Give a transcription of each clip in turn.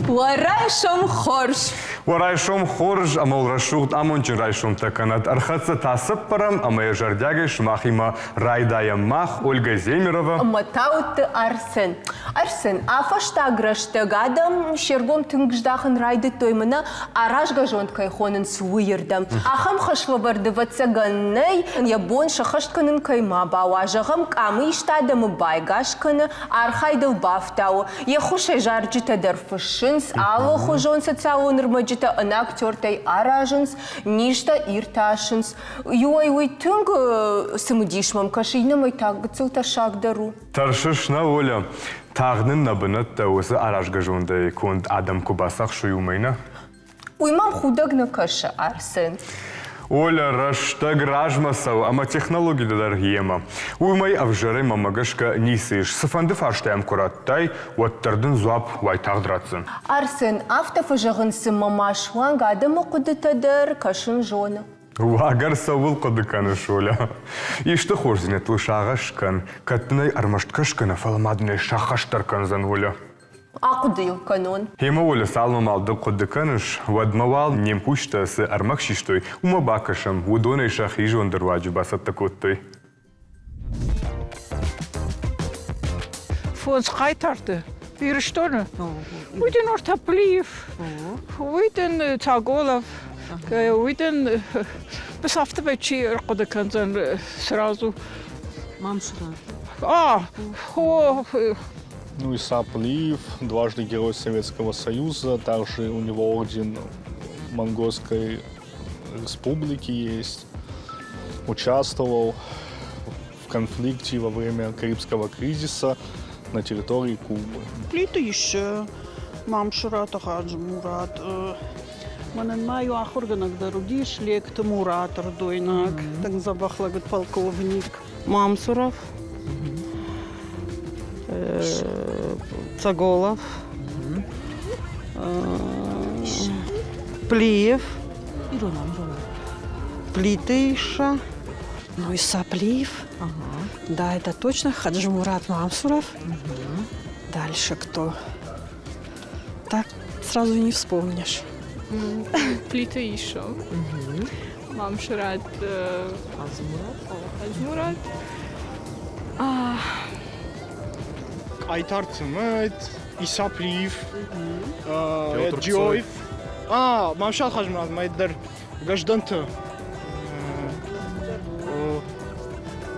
Уӕ райсом хорз! Уӕ райсом хорз ӕмӕ уыл рӕсугъд амондджын райсомтӕ кӕнӕд! Ӕрхӕццӕ та цыппӕрӕм ӕмӕ йӕ зӕрдиагӕй сымахимӕ райдайӕм мах, Ольгӕ Земерова ӕмӕ Тауытты Арсен. Арсен, а фӕстаг рӕстӕг адӕм се ргом тынг здахын райдыдтой мӕнӕ аразгӕ зонд кӕй хонынц, уыйырдӕм. Ахӕм хӕслӕвӕрд, ӕвӕццӕгӕн, нӕй, йӕ бон сӕххӕст кӕнын кӕй ма бауа. Зӕгъӕм, къамы ист адӕмы байгас кӕны, архайдыл бафтауы. Йе ххуысӕй зарджытӕ дӕр фыссынц, алыхуызон социалон ӕрмӕджытӕ ӕнӕ актертӕй аразынц, низтӕ иртасынц. Иуӕй уый тынг цымыдис мӕм кӕсы, иннӕмӕй та гыццыл тӕссаг дӕр у. Тӕрсыс нӕ, Оля? Тагъд нын нӕ бынӕттӕ уыцы аразгӕ зондӕй конд адӕм куы бацахсой, уымӕй нӕ? Уый мӕм худӕг нӕ кӕсы, Арсен. Оля, рӕстӕг размӕ цӕуы ӕмӕ технологитӕ дӕр йемӕ. Уымӕй ӕвзӕрӕй мӕмӕ гӕсгӕ ницы ис. Цыфӕнды фарста йӕм куы радтай, уӕддӕр дын дзуапп уайтагъд ратдзӕн. Арсен, афтӕ фӕзӕгъынц, цыма ма суанг адӕмы хъуыдытӕ дӕр кӕсын зоны. Уагӕр цӕуыл хъуыды кӕныс, Оля? Исты хорздзинӕдтыл сагъӕс кӕн, кӕд дын ӕй ӕрмӕст кӕсгӕ нӕ, фӕлӕ ма дын ӕй сӕххӕст дӕр кӕндзӕн, Оля. Ахъуыды йыл кӕнон. Гъемӕ, Оля, цалынмӕ мал ды хъуыды кӕныс, уӕдмӕ уал не мкусджытӕ цы ӕрмӕг систой, уымӕ бакӕсӕм, уыдонӕй сӕхи зонды руаджы бацӕттӕ кодтой. Фондз хъайтарты Ирыстоны. Уый дын Ортаплиев, уый дын Цаголов, уый дын быс афтӕмӕй чи ӕрхъуыды кӕндзӕн сразу. Мамсырат. А, о, Ну, Иса Плиев, дважды Герой Советского Союза, также у него орден Монгольской Республики есть. Участвовал в конфликте во время Карибского кризиса на территории Кубы. Плиты еще Мамсыраты Хаджи-Мурат. Мӕнӕн ма иу ахуыргӕнӕг дӕр уыдис, Лекты Мурат ӕрдойнаг, тынг дзӕбӕх лӕг уыд полковник. Мамсуров, Цаголов, Плиев, Плиты Иша. Ну, Иса Плиев. Ага. Да, это точно. Хаджимурат Мамсуров. Угу. Дальше кто? Так сразу не вспомнишь. Плиты Иша. Угу. Мамшурат. Азмурат. Азмурат. Хъайтарты мыд, Иса Плиев, Джиоев. А, Мамшат Хаджмурат, мӕ дӕр Гражданты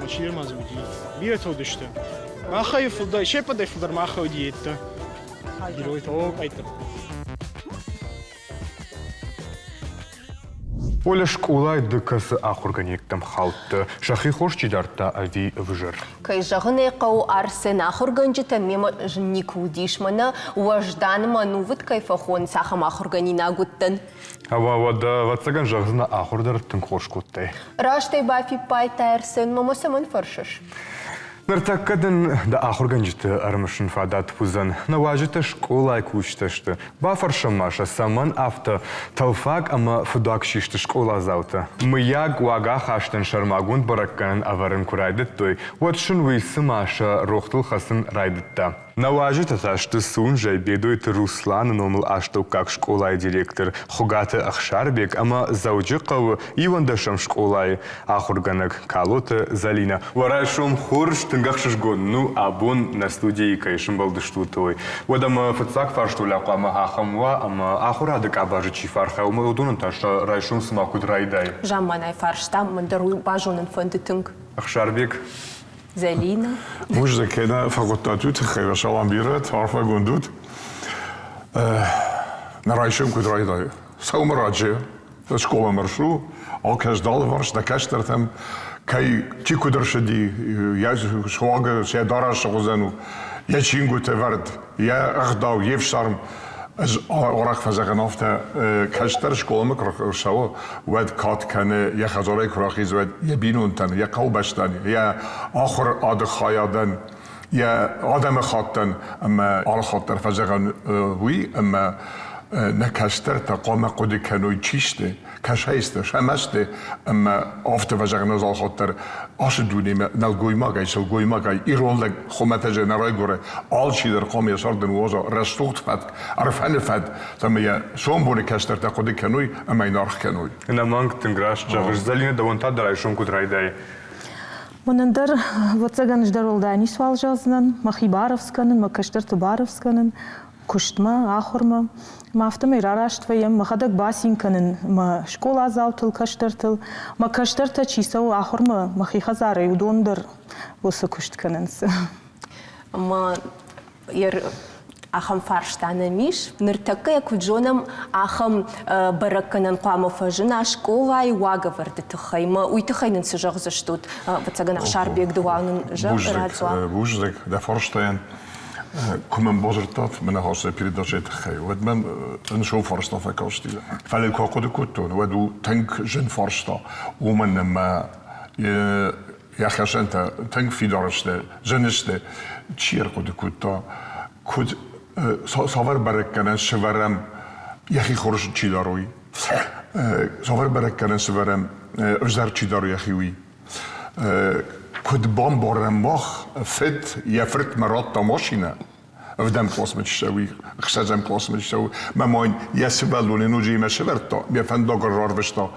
чидӕр ма дзы уыди. Бирӕтӕ уыдысты. Махӕй фылдӕр, се ппӕтӕй фылдӕр махӕй уыди йедтӕ. Геройтӕ, о, къӕйттӕ. Оля, скъолайы ды кӕцы ахуыргӕнинӕгтӕм хаудтӕ, сӕхи хорз чи дардта ӕви ӕвзӕр? Кӕй зӕгъын ӕй хъӕуы, Арсен ахуыргӕнджытӕ мемӕ зын никуы уыдис. Мӕнӕ уӕздан мӕ ӕнувыд кӕй фӕхонынц, ахӕм ахуыргӕнинаг уыдтӕн. Ӕмӕ уӕдӕ, ӕвӕццӕгӕн, зӕгъдзынӕ, ахуыр дӕр тынг хорз кодтай. Раст ӕй бафиппайдтай, Арсен, мӕ цӕмӕн фӕрсыс? Ныртӕккӕ дын дӕ ахуыргӕнджыты ӕрымысын фадат уыдзӕн. Нӕ уазджытӕ скъолайы кусджытӕ сты. Бафӕрсӕм ма сӕ, цӕмӕн афтӕ тӕлфаг ӕмӕ фыдуаг систы скъоладзаутӕ. Мыййаг, уагахастӕн сӕрмагонд бӕрӕггӕнӕн ӕвӕрын куы райдыдтой, уӕд сын уый цыма сӕ рохтыл хӕцын райдыдта. Нӕ уазджытӕ та сты Сунжӕй Бедойты Русланы номыл астӕуккаг скъолайы директор Хуыгаты Ӕхсарбег ӕмӕ Дзӕуджыхъӕуы иуӕндӕсӕм скъолайы ахуыргӕнӕг Калоты Зӕлинӕ. Уӕ райсом хорз, тынг ӕхсызгон ну абон нӕ студийы кӕй сымбӕлдыстут, уый. Уӕдӕ мӕ фыццаг фарст уӕлӕ хъуамӕ ахӕм уа, ӕмӕ ахуырады къабазы чи фӕархайы, уымӕ уыдонӕн та сӕ райсом цыма куыд райдайы? Замманай фарста, мӕн дӕр уый базонын фӕнды тынг. Ӕхсарбег, Зӕлинӕ. Бузныг, кӕй нӕ фӕкодтат уый тыххӕй, салам бирӕ, арфӕгонд ут. Нӕ райсом куыд райдайы? Сӕумӕраджы скъоламӕ рцу, алкӕс алыварс нӕ кӕстӕртӕм кӕй чи куыд ӕрцыди, йӕ суагы сӕ дарӕсы хуызӕн у, йӕ чингуытӕ вӕрд, йӕ ӕгъдау, йе фсарм. Ӕз арӕх фӕзӕгъын афтӕ, кӕстӕр скъоламӕ куы рцӕуы, уӕд кад кӕны, йӕ хӕдзарӕй куы рахизы, уӕд йӕ бинонтӕн, йӕ хъӕубӕстӕн, йӕ ахуырады хайадӕн, йӕ адӕмыхаттӕн ӕмӕ алы хатт дӕр фӕзӕгъӕн уый, ӕмӕ. Нӕ кӕстӕртӕ хъуамӕ хъуыды кӕной, чи сты, кӕсӕй сты, сӕмӕ сты, ӕмӕ афтӕ фӕзӕгъын ӕз алхатт дӕр ацы дунемӕ нӕлгоймагӕй, сылгоймагӕй ирон лӕг хуымӕтӕджы нӕ райгуыры, алчидӕр хъуамӕ йӕ царды ныууадза рӕсугъд фӕтк, ӕрфӕны фӕд, цӕмӕй йӕ сомбоны кӕстӕртӕ хъуыды кӕной ӕмӕ йын аргъ кӕной. Ӕнӕмӕнг тынг раст зӕгъыс, Зӕлинӕ, дӕуӕн та дӕ райсом куыд райдайы? Мӕнӕн дӕр, ӕвӕццӕгӕн, ӕз дӕр уӕлдай ницуал зӕгъдзынӕн, мӕхи барӕвдз кӕнын, мӕ кӕстӕрты барӕвдз кӕнын, куыстмӕ, ахуырмӕ. Мӕ афтӕмӕй рараст вӕййӕм, мӕхӕдӕг бацин кӕнын мӕ скъоладзаутыл, кӕстӕртыл. Мӕ кӕстӕртӕ чи цӕуы ахуырмӕ мӕхи хӕдзарӕй, уыдон дӕр уыцы куыст кӕнынц. Ӕмӕ ахӕм фарста нӕм ис. Ныртӕккӕ йӕ куыд зонӕм, ахӕм бӕрӕггӕнӕн хъуамӕ фӕзына скъолайы уагӕвӕрды тыххӕй. Мӕ уый тыххӕй нын цы зӕгъдзыстут? Ӕвӕццӕгӕн, Ӕхсарбег ды уал нын радзуа. Бузныг дӕ фарстайӕн. Куы мӕм бадзырдтат мӕ ныхасы передачӕйы тыххӕй, уӕд мӕм ӕнцон фарста фӕкасти. Фӕлӕ куы ахъуыды кодтон, уӕд у тынг зын фарста, уымӕн ӕмӕ йӕ хӕсӕнтӕ тынг фидар сты, зын сты. Чи ӕрхъуыды кодта, куыд цавӕр бӕрӕггӕнӕн сӕвӕрӕм, йӕхи хорз чи дарой, цавӕр бӕрӕггӕнӕн сӕвӕрӕм, ӕвзӕр чи дары йӕхи, уый. Куыд бамбарӕм мах, фыд йӕ фыртмӕ радта машинӕ, ӕвдӕм классмӕ чи цӕуы, ӕхсӕзӕм классмӕ чи цӕуы, мӕ ма йын йӕ сывӕллоны ноджы йемӕ сӕвӕрдта, йӕ фӕндагыл рарвыста,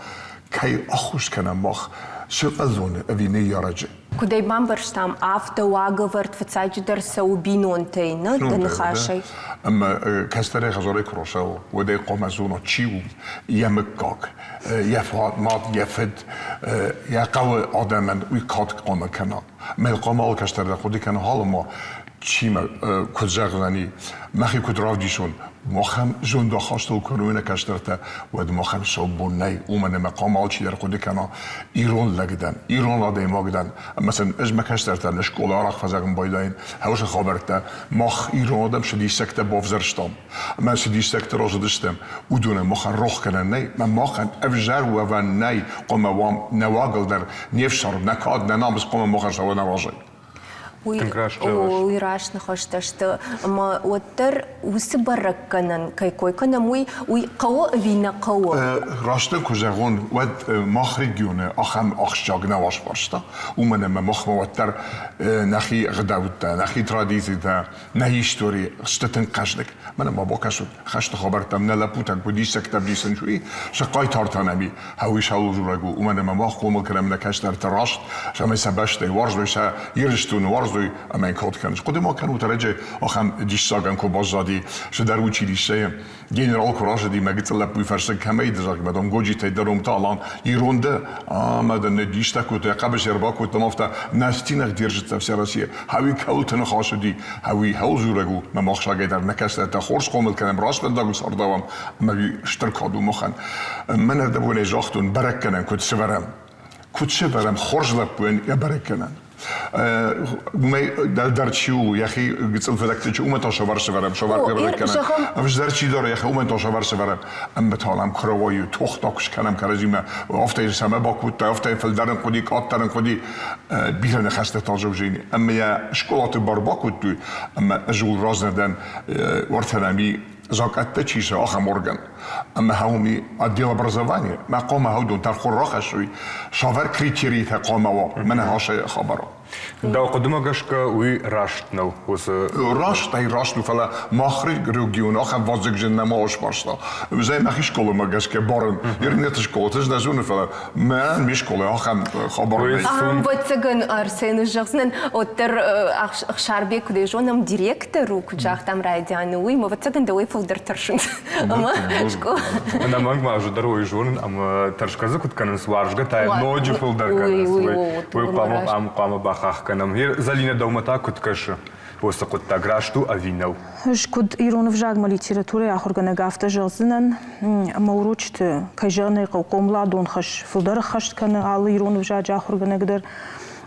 кӕй ӕххуыс кӕнӕм мах сывӕллоны ӕви ныййарӕджы. Куыд ӕй бамбӕрстам, афтӕ уагӕвӕрд фыццаджыдӕр цӕуы бинонтӕй, нӕ дӕ ныхасӕй. Ӕмӕ кӕстӕрӕй хӕдзарӕй куы рацӕуы, уӕд ӕй хъуамӕ зона, чи у йӕ мыггаг, йӕ мад, йӕ фыд, йӕ хъӕуы адӕмӕн уый кад хъуамӕ кӕна. Мӕ хъуамӕ алы кӕстӕр дӕр хъуыды кӕна, алыма чи мӕ куыд зӕгъдзӕни, мӕхи куыд равдисон, махӕн зондахастыл куы ӕруой нӕ кӕстӕртӕ, уӕд махӕн саубон нӕй, уымӕн ӕмӕ хъуамӕ алчидӕр хъуыды кӕна, ирон лӕг дӕн, ирон адӕймаг дӕн, ӕмӕ сын ӕз мӕ кӕстӕртӕн скъола арӕх фӕзӕгъын байдайын, хӕусы хабӕрттӕ, мах ирон адӕм цы диссӕгтӕ бавзӕрстам, ӕмӕ цы диссӕгтӕ рӕзыдыстӕм, уыдонӕн махӕн рох кӕнӕн нӕй, ӕмӕ махӕн ӕвзӕр уӕвӕн нӕй, хъуамӕ уӕм нӕ уагыл дӕр, не фсарм, нӕ кад, нӕ намыс хъуамӕ махӕн сӕуа нӕ разӕй. Уый, уый раст ныхӕстӕ сты. Ӕмӕ уӕддӕр уыцы бӕрӕггӕнӕн, кӕй кой кӕнӕм, уый, уый хъӕуы ӕви нӕ хъӕуы? Раст куы зӕгъон, уӕд мах регионы ахӕм ахсджиаг нӕу фарста, уымӕн ӕмӕ махмӕ уӕддӕр нӕхи ӕгъдӕуттӕ, нӕхи традицитӕ, нӕ истори сты тынг хъӕздыг. Мӕнӕ ма бакӕсут хӕсты хабӕрттӕм, нӕ лӕппутӕн куыд диссӕгтӕ ӕвдисынц, уый сӕ хъайтартӕ нӕм и. Уый цӕуыл дзурӕг у, уымӕн ӕмӕ мах хъомыл кӕнӕм нӕ кӕстӕрты раст, цӕмӕй сӕ бӕстӕйы уарзой, сӕ Ирыстоны уарзой ӕмӕ йын кад кӕнынц. Хъуыды ма кӕнут, ӕрӕджы ахӕм диссагӕн куы баззади цыдӕр училищӕйы генерал куы разыди мӕ гыццыл лӕппуйы фӕрсы, кӕмӕй ды, зӕгъгӕ, дам, Годжитӕй дӕ ном та Алан, ирон дӕ? Ӕмӕ дын ныддистӕ кодта, йӕ хъӕбысы ӕрбакодтам, афтӕ на стенах держится вся Россия. Хауи кӕуылты ныхас уыди, хауи хӕуыл дзурӕг у, мӕ махсагӕй дӕр нӕ кӕстӕртӕ хорз хъомыл кӕнӕм, раст фӕндагыл цардауӕм, ӕмӕ уый стыр кад у махӕн. Мӕн ӕрдӕбонӕй загътон, бӕрӕггӕнӕн куыд сӕвӕрӕм. Куыд сӕвӕрӕм хорз лӕппуйӕн йӕ бӕрӕггӕнӕн. Уымӕй дӕлдӕр чи у, йӕхи гыццыл фыдӕгты чи, уымӕн та сӕвӕр сӕвӕрӕм, сӕвӕр бӕрӕггӕнӕн. Ӕвзӕр чи дӕр йӕхи, уымӕн та сӕвӕр сӕвӕрӕм. Ӕмӕ та нӕм куы рауайы, тох та куы скӕнӕм кӕрӕдзимӕ, афтӕ цӕмӕ бакодтай, афтӕ фылдӕр ын хъуыди, къаддӕр ын хъуыди, бирӕ ныхӕстӕ та зӕгъдзӕни. Ӕмӕ йӕ скъолаты бар бакодтой, ӕмӕ ӕз ууыл разы дӕн, уӕртӕ нӕм и закъӕттӕ чи ис, ахӕм орган. Ӕмӕ уыми отдел образования, мӕ хъуамӕ уыдон тӕрхон рахӕссой, цавӕр критеритӕ хъуамӕ уа, мӕнӕ ацы хабар. Дӕу хъуыдымӕ гӕсгӕ уый раст нӕу уыцы Раст ӕй раст у, фӕлӕ мах регион ахӕм вазыгджын нӕма сбарста. Ӕз мӕхи скъоламӕ гӕсгӕ барын. Ирнеты скъолаты ӕз нӕ зоны, фӕлӕ мӕн ме скъола ахӕм хабар нӕй. Ӕвӕццӕгӕн, Арсены зӕгъдзынӕн, уӕддӕр Ӕхсарбег куыд зонӕм, директор у, куыд загътам райдианы, уый, ӕвӕццӕгӕн, дӕуӕй фылдӕр тӕрсынц. Ӕмӕ Ӕнӕмӕнг ма ӕз дӕр уый зонын, ӕмӕ тӕрсгӕ дзы куыд кӕнынц, уарзгӕ та ноджы фылдӕр кӕнынц. Уый хъуамӕ ам хъуамӕ бахахх кӕнӕм. Зӕлинӕ, дӕумӕ та куыд кӕсы? Уыцы хъуыддаг раст у ӕви нӕу? Ӕз куыд ирон ӕвзагмӕ литературӕйы ахуыргӕнӕг, афтӕ зӕгъдзынӕн, ӕмӕ урочыты, кӕй зӕгъын ӕй хъӕуы, хъомыладон хӕс фылдӕр ӕххӕст кӕны алы ирон ӕвзаджы ахуыргӕнӕг дӕр.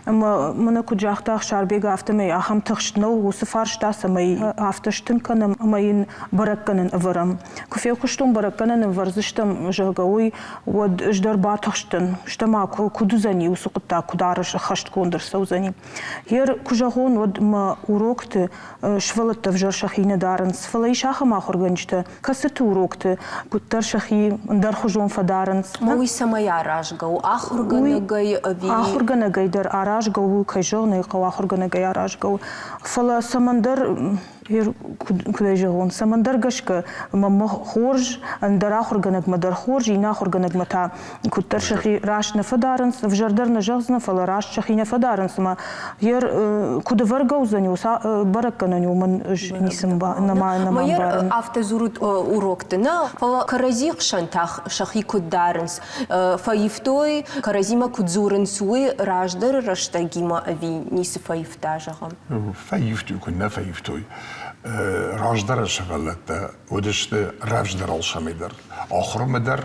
Ӕмӕ мӕнӕ куыд загъта Ӕхсарбег, афтӕмӕй ахӕм тыхст нӕу уыцы фарста, цӕмӕй афтӕ стынг кӕнӕм ӕмӕ йын бӕрӕггӕнӕн ӕвӕрӕм. Куы фехъуыстон бӕрӕггӕнӕн ӕвӕрдзыстӕм, зӕгъгӕ, уый, уӕд ӕз дӕр батыхстӕн, стӕ ма куыд уыдзӕни уыцы хъуыддаг, куыд ӕххӕстгонд ӕрцӕудзӕни. Гъер куы зӕгъон, уӕд мӕ урокты сывӕллӕттӕ ӕвзӕр сӕхи нӕ дарынц, фӕлӕ ис ахӕм ахуыргӕнджытӕ, кӕцыты урокты куыддӕр сӕхи ӕндӕрхуызон фӕдарынц. Ма уый цӕмӕй аразгӕ у? Ахуыргӕнӕгӕй ӕви? Ахуыргӕнӕгӕй дӕр аразгӕ у, кӕй зӕгъын ӕй хъӕуы, ахуыргӕнӕгӕй аразгӕ у. Фӕлӕ цӕмӕндӕр куыд ӕй зӕгъон, цӕмӕндӕр гӕсгӕ мӕм хорз, ӕндӕр ахуыргӕнӕгмӕ дӕр хорз, иннӕ ахуыргӕнӕгмӕ та куыддӕр сӕхи раст нӕ фӕдарынц, ӕвзӕрдӕр нӕ зӕгъдзынӕ, фӕлӕ раст сӕхи нӕ фӕдарынц ӕмӕ йе куыд ӕвӕргӕ уыдзӕни, уыцы бӕрӕггӕнӕн уымӕн ӕз ницы нӕма ӕмбарын. Афтӕ дзурут урокты нӕ, фӕлӕ кӕрӕдзи хсӕн та сӕхи куыд дарынц, фӕивтой, кӕрӕдзимӕ куыд дзурынц, уый раздӕры рӕстӕгимӕ ӕви ницы фӕивта, зӕгъӕм? Фӕивтой, куыд нӕ фӕивтой. Раздӕры сывӕллӕттӕ уыдысты рӕвдздӕр алцӕмӕй дӕр. Ахуырмӕ дӕр,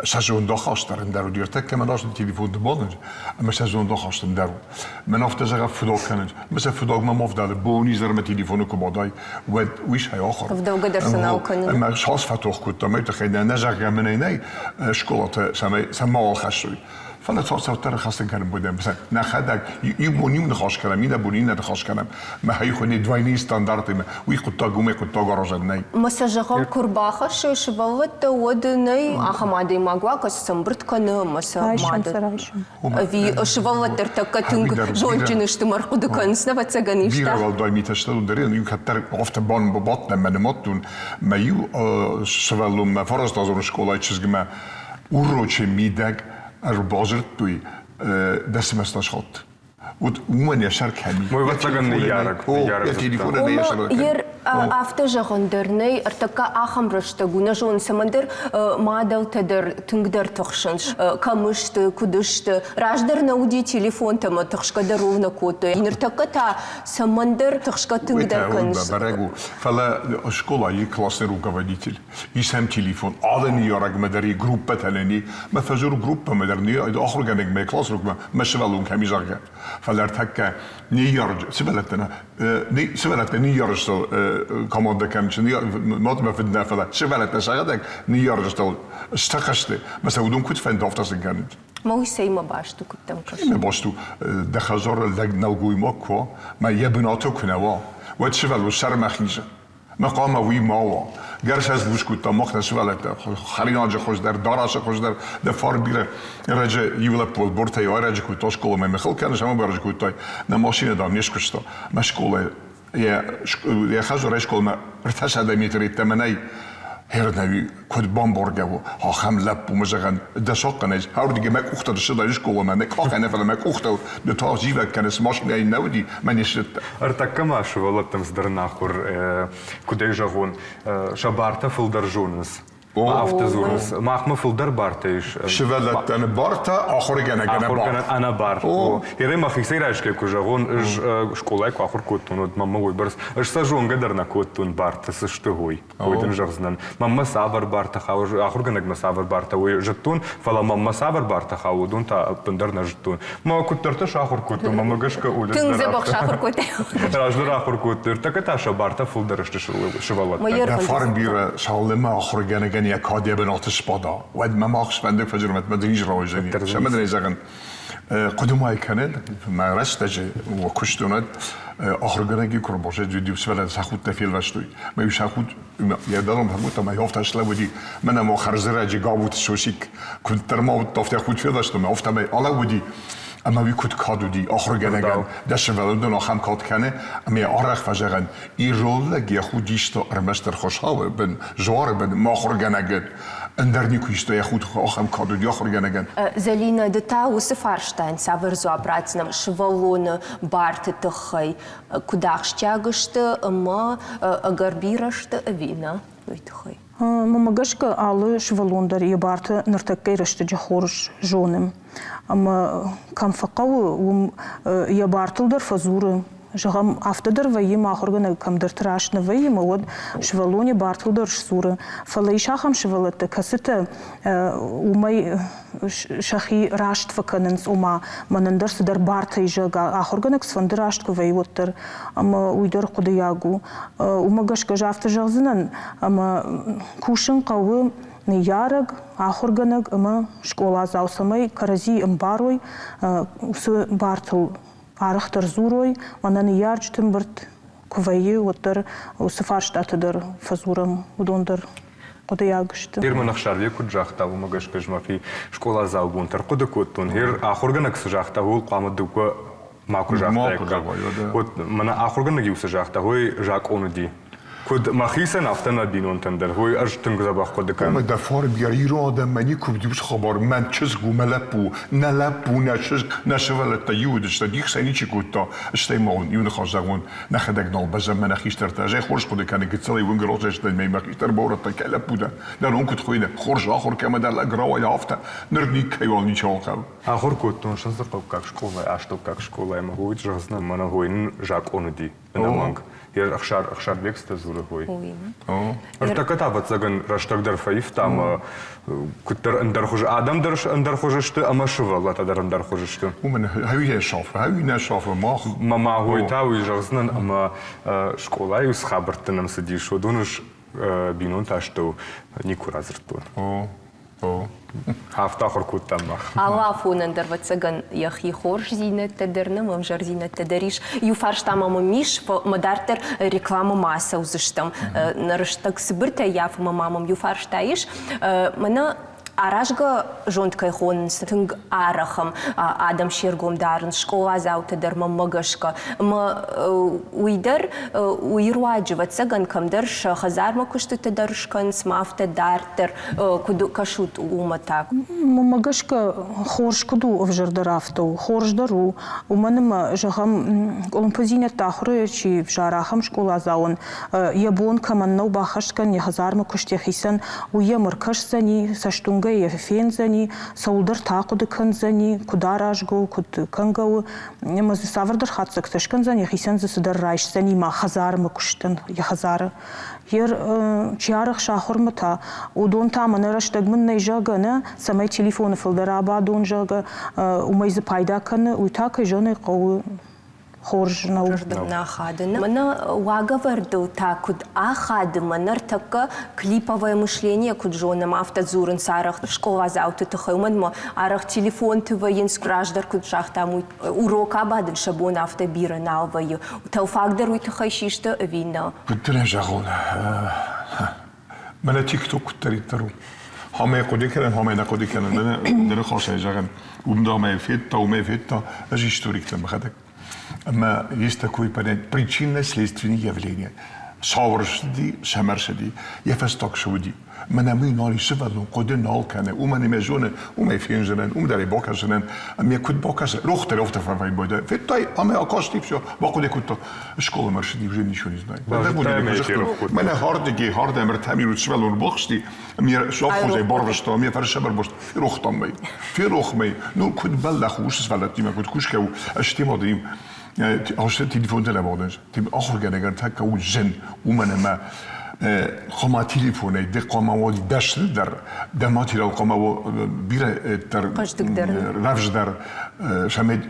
сӕ зондахаст дӕр ӕндӕр уыди. Ӕртӕккӕ мӕ раст телефонты бадын, ӕмӕ сӕ зондахаст ӕндӕр у. Мӕн афтӕ зӕгъӕ фыдох кӕнынц. Мӕ сӕ фыдохмӕ ма вдӕлы, бон-изӕрмӕ телефоны куы бадай, уӕд уый сӕ ахуыр. Ӕвдӕугӕ дӕр сӕ нал кӕнын. Ӕмӕ цас фӕтох кодтам, уый тыххӕй нӕ, нӕ зӕгъгӕ мӕнӕй нӕй скъолаты, цӕмӕй сӕ мауал хӕссой. Фӕлӕ цалдӕр хӕцын кӕнын будем. Нӕхӕдӕг иу бон иу ныхас кӕнӕм, иннӕ бон иннӕ ныхас кӕнӕм. Мӕ хуыни двойные стандарты уый хъуыддаг уымӕй хъуыддаг аразӕн нӕй. Ма сӕ зӕгъӕм, куы рбахӕссой сывӕллӕттӕ, уӕд нӕй ахӕм адӕймаг уа, кӕцы сӕ ӕмбырд кӕны ӕмӕ сӕ мады. Ӕви сывӕллӕттӕ ӕртӕккӕ тынг зондджын сты мӕ ӕрхъуыды кӕнынц, ӕвӕццӕгӕн, исты. Бирӕ уӕлдай митӕ сты, дӕр иу кӕддӕр афтӕ бадтӕн мӕ нымадтон, мӕ иу сывӕллонмӕ фарастазон скъолайы чызгмӕ урочы мидӕг ӕрбадзырдтой дӕсмӕстӕ схатт. Вот уымӕн йӕ сӕр кӕм и? Мой ӕвӕццӕгӕн ныййарӕг. Йӕ телефонӕн йӕ сӕр Ер афтӕ зӕгъын дӕр нӕй, ӕртӕккӕ ахӕм рӕстӕг у, нӕ зонын, цӕмӕндӕр мадӕлтӕ дӕр тынгдӕр тыхсынц, кӕм сты, куыд сты. Раздӕр нӕ уыди телефонтӕ ӕмӕ тыхсгӕ дӕр ууыл нӕ кодтой. Ныртӕккӕ та цӕмӕндӕр тыхсгӕ тынгдӕр кӕнынц. Бӕрӕг у. Фӕлӕ скъолайы классный руководитель исӕм телефон, алы ныййарӕгмӕ дӕр и группӕтӕ нӕ мӕ фӕзур группӕмӕ дӕр ахуыргӕнӕгмӕ классрукмӕ мӕ сывӕллон кӕм и, зӕгъгӕ. Фӕлӕ ӕртӕккӕ ныййарӕг сывӕллӕттӕ сывӕллӕттӕ ныййарджытыл командӕ кӕм чи мад мӕ фыд нӕ, фӕлӕ сывӕллӕттӕ сӕхӕдӕг ныййарджытыл стыхсты, мӕ сӕ уыдон куыд фӕнды, афтӕ сын кӕнынц. Мӕ уый цӕимӕ баст у, куыд дӕм кӕсы? Цӕимӕ баст у? Дӕ хӕдзары лӕг нӕлгоймаг куы уа, мӕ йӕ бынаты куы нӕ уа, уӕд сывӕллон сӕрмӕ хизы. Мӕ хъуамӕ уый ма уа. Гӕрз ӕз буз кодтам мах нӕ сывӕллӕттӕ хӕринаджы хуыздӕр, дарӕсы хуыздӕр, дӕ фар бирӕ ӕрӕджы иу лӕппу бортӕй ӕрӕджы кодта скъоламӕ михыл кӕныс ӕмӕ барӕджы кодтай. Нӕ машинӕ, дам, не скуыста. Мӕ скъолайы йӕ йӕ хӕдзарӕй скъоламӕ 300 метр йеддӕмӕ нӕй. Хернӕуи куыд бамбаргӕ у, ахӕм лӕппу мӕ зӕгъӕн, дӕ сахъхъанӕй ардыгӕй мӕ къухтӕ ссыдаин скъоламӕ, мӕ къахӕй нӕ, фӕлӕ мӕ къухтыл ды та зивӕг кӕныс, машинӕйы нӕ уыди, мӕ не ссыдтӕ. Ӕртӕккӕ ма сывӕллӕттӕм цыдӕр ӕнахуыр, куыд ӕй зӕгъон, сӕ бартӕ фылдӕр зонынц. Афтӕ дзурынц. Махмӕ фылдӕр бартӕ ис. Сывӕллӕттӕн бартӕ, ахуыргӕнӕгӕн бар. Ӕнӕбар. Ерӕй мӕхицӕй райсгӕ куы зӕгъон, ӕз скъолайы куы ахуыр кодтон, уӕд мӕнмӕ уыйбӕрц, ӕз сӕ зонгӕ дӕр нӕ кодтон, бартӕ цы сты, уый. Уый дын зӕгъдзынӕн. Мӕнмӕ цавӕр бартӕ хауы, ахуыргӕнӕгмӕ цавӕр бартӕ, уый зыдтон, фӕлӕ мӕнмӕ цавӕр бартӕ хауы, уыдон та ӕппындӕр нӕ зыдтон. Мӕ куыддӕртӕ сахуыр кодтон, мӕнмӕ гӕсгӕ Оля Тынг дзӕбӕх сахуыр кодтай. Раздӕр ахуыр кодтой, ӕртӕккӕ та сӕ бартӕ фылдӕр сты сывӕллӕттӕн. Дӕ фарн бирӕ, цалынмӕ ахуыргӕнӕгӕн йӕ кад йӕ бынаты сбада, уӕдмӕ мах сфӕнды фӕзырмӕтмӕ дын рауайдзӕни. Цӕмӕн ӕй зӕгъын, хъуыды ма кӕнын, мӕ рӕстӕджы куыстон ӕд ахуыргӕнӕги куы рбацыд, уӕд-иу сывӕллӕттӕ сӕ худтӕ фелвӕстой. Мӕ-иу сӕ худ йӕ дӕлӕм фӕкодта, мӕ афтӕ слӕууыди, мӕнӕ ма хӕрзӕрӕджы габуты сосик куыддӕр ма уыдта, афтӕ худ фелвӕстон, афтӕмӕй алӕууыди. Ӕмӕ уый куыд кад уыди ахуыргӕнӕгӕн, дӕ сывӕллон ахӕм кад кӕны, ӕмӕ йӕ арӕх фӕзӕгъӕн, ирон лӕг йӕ худ иста ӕрмӕстдӕр Хуыцауы бын, дзуары бын, мӕ ахуыргӕнӕгӕн. Ӕндӕр никуы иста йӕ худ ахӕм кад уыди ахуыргӕнӕгӕн. Зӕлинӕ, ды та уыцы фарстайӕн цавӕр дзуапп ратдзынӕ сывӕллоны барты тыххӕй? Куыд ахсджиаг сты ӕмӕ ӕгӕр бирӕ сты ӕви нӕ, уый тыххӕй? Мӕнмӕ гӕсгӕ, алы сывӕллон дӕр йӕ бартӕ ныртӕккӕйы рӕстӕджы хорз зоны. Ӕмӕ кӕм фӕхъӕуы, уым йӕ бартыл дӕр фӕдзуры. Зӕгъӕм, афтӕ дӕр вӕййы, мӕ ахуыргӕнӕг кӕмдӕрты раст нӕ вӕййы, ӕмӕ уӕд сывӕллоны бартыл дӕр сдзуры. Фӕлӕ ис ахӕм сывӕллӕттӕ, кӕцытӕ уымӕй сӕхи раст фӕкӕнынц, ома мӕнӕн дӕр цыдӕр бартӕ ис, зӕгъгӕ, ахуыргӕнӕг цыфӕнды раст куы вӕййы, уӕддӕр. Ӕмӕ уый дӕр хъуыдыйаг у. Уымӕ гӕсгӕ ӕз афтӕ зӕгъдзынӕн, ӕмӕ кусын хъӕуы ныййарӕг, ахуыргӕнӕг ӕмӕ скъоладзау, цӕмӕй кӕрӕдзи ӕмбарой, уыцы бартыл арӕхдӕр дзурой, мӕнӕ ныййарджыты ӕмбырд куы вӕййы, уӕддӕр уыцы фарстаты дӕр фӕдзурӕм, уыдон дӕр хъуыдыйаг сты. Герман Ӕхсарбег куыд загъта, уымӕ гӕсгӕ ӕз мӕхи скъоладзау бонты ӕрхъуыды кодтон. Гер ахуыргӕнӕг цы загъта, ууыл хъуамӕ дыууӕ макуы загътаиккам. Вот мӕнӕ ахуыргӕнӕг-иу цы загъта, уый закъон уыди. Куыд мӕхицӕн, афтӕ нӕ бинонтӕн дӕр. Уый ӕз тынг дзӕбӕх хъуыды кӕнын. Ӕмӕ дӕ фарн ирон адӕммӕ никуы уыди уыцы хабар. Мӕн чызг у, мӕ лӕппу, нӕ лӕппу, нӕ чызг, нӕ сывӕллӕттӕ иу уыдысты, дих сӕ ничи кодта. Стӕй ма уын иу ныхас зӕгъон, нӕхӕдӕг нал бӕззӕм мӕ нӕ хистӕртӕ. Ӕз ӕй хорз хъуыды кӕнын, гыццылӕй уынгы рохсӕстӕй мӕ мӕ хистӕр баурӕдта, кӕй лӕппу дӕ, дӕ ном куыд хуыйны, хорз ахуыр кӕмӕ дӕ лӕг рауайа, афтӕ. Ныр никӕйуал ничиуал хъӕуы. Ахуыр кодтон Сындзыхъӕуккаг скъолайы, астӕуккаг скъолайы ӕмӕ уый зӕгъдзынӕн, мӕнӕ хойын закъон уыди. ӕнӕмӕнг. Йе Ӕхсарбег цытӕ дзуры, уый. Ӕртӕккӕ та, ӕвӕццӕгӕн, рӕстӕг дӕр фӕивта ӕмӕ куыддӕр ӕндӕр хуызы адӕм дӕр ӕндӕр хуызы сты ӕмӕ сывӕллӕттӕ дӕр ӕндӕр хуызы сты. Уымӕн хӕуи нӕ сафы, хӕуи нӕ сафы мах. Мӕ ма хой та уый зӕгъдзынӕн ӕмӕ скъолайы цы хабӕрттӕ нӕм цыдис, уыдон ӕз бинонты астӕу никуы радзырдтон. Афтӕ ахуыр кодтам мах. Алы афонӕн дӕр, ӕвӕццӕгӕн, йӕхи хорздзинӕдтӕ дӕр нӕм, ӕвзӕрдзинӕдтӕ дӕр ис. Иу фарста ма мӕм ис, мӕ дарддӕр рекламӕмӕ ацӕудзыстӕм. Нӕ рӕстӕг цыбыртӕ ййафы ӕмӕ ма мӕм иу фарста ис. Мӕнӕ аразгӕ зонд кӕй хонынц, тынг арӕх ӕм адӕм се ргом дарынц, скъоладзаутӕ дӕр мӕнмӕ гӕсгӕ. Ӕмӕ уый дӕр уый руаджы, ӕвӕццӕгӕн, кӕмдӕр сӕ хӕдзармӕ куыстытӕ дӕр скӕнынц, ма афтӕ дарддӕр куыд кӕсут уымӕ та? Мӕнмӕ гӕсгӕ, хорз куыд у, ӕвзӕрдӕр афтӕ у. Хорз дӕр у, уымӕн ӕмӕ, зӕгъӕм, къуылымпыдзинӕдтӕ ахуыры чи взары, ахӕм скъоладзауӕн йӕ бон кӕмӕн нӕу баххӕст кӕнын йӕ хӕдзармӕ куыст йӕхицӕн, уый йӕм ӕркӕсдзӕни, цӕстуынгӕ йӕ фендзӕни, цӕуылдӕр та ахъуыды кӕндзӕни, куыд аразгӕ у, куыд кӕнгӕ у, ӕмӕ дзы цавӕрдӕр хатдзӕгтӕ скӕндзӕн, йӕхицӕн дзы цыдӕр райсдзӕни ма хӕдзармӕ куыстӕн йӕ хӕдзары. Йе чи арӕхсы ахуырмӕ та, уыдон та мӕнӕ рӕстӕг мын нӕй, зӕгъгӕ, нӕ, цӕмӕй телефоны фылдӕр абадон, зӕгъгӕ, уымӕй дзы пайда кӕны, уый та, кӕй зӕгъын ӕй хъӕуы, хорз нӕу. Зӕрдӕ ахады. Мӕнӕ уагӕвӕрдыл та куыд ахады, мӕнӕ ӕртӕккӕ клиповое мышление куыд зонӕм, афтӕ дзурынц арӕх скъоладзауты тыххӕй, уымӕн ӕмӕ арӕх телефонты вӕййынц, раздӕр куыд загътам, уый урок абадын сӕ бон афтӕ бирӕ нал вӕййы. Тӕлфаг дӕр уый тыххӕй систы ӕви нӕ? Куыд дын ӕй зӕгъон, мӕнӕ тикток куыддӕриддӕр у. Хамӕй хъуыды кӕнӕм, хамӕй нӕ хъуыды кӕнӕм. Дӕ ныхасӕй зӕгъӕм, уым дӕр мӕ федта, уымӕй федта, ӕз историктӕ мӕхӕдӕг. Ӕмӕ есть такое понятие причинно-следственные явления. Цавӕр ссыди, цӕмӕ рцыди, йӕ фӕстаг цы уыди. Мӕнӕ мый нал и сывӕллон хъуыды нал кӕны, уымӕн ӕмӕ зоны, уымӕй фензынӕн, уым дӕр ӕй бакӕсынӕн, ӕмӕ куыд бакӕсы, рох дӕр афтӕ фӕвӕййы. Федтай, ӕмӕ акасти, все, бахъуыды кодта. Скъоламӕ рцыди, уже ничего не знает. Мӕнӕ хардыги, хардӕм ӕртӕ минут сывӕллон бахсти, ме совхозӕй барвыста, ме фӕрсӕбӕр бост, ферохтам мӕй. Ферох мӕй. Ну, куыд бӕллӕх у, уыцы сывӕллӕттимӕ куыд кусгӕ у, ӕз темӕ дӕр телефонтӕ лӕвӕрдынц. Ахуыргӕнӕгӕн тӕккӕ у зын, уымӕн ӕмӕ хъуамӕ телефонӕй ды хъуамӕ уой дӕсныдӕр, дӕ материал хъуамӕ бирӕ дӕр рӕвдздӕр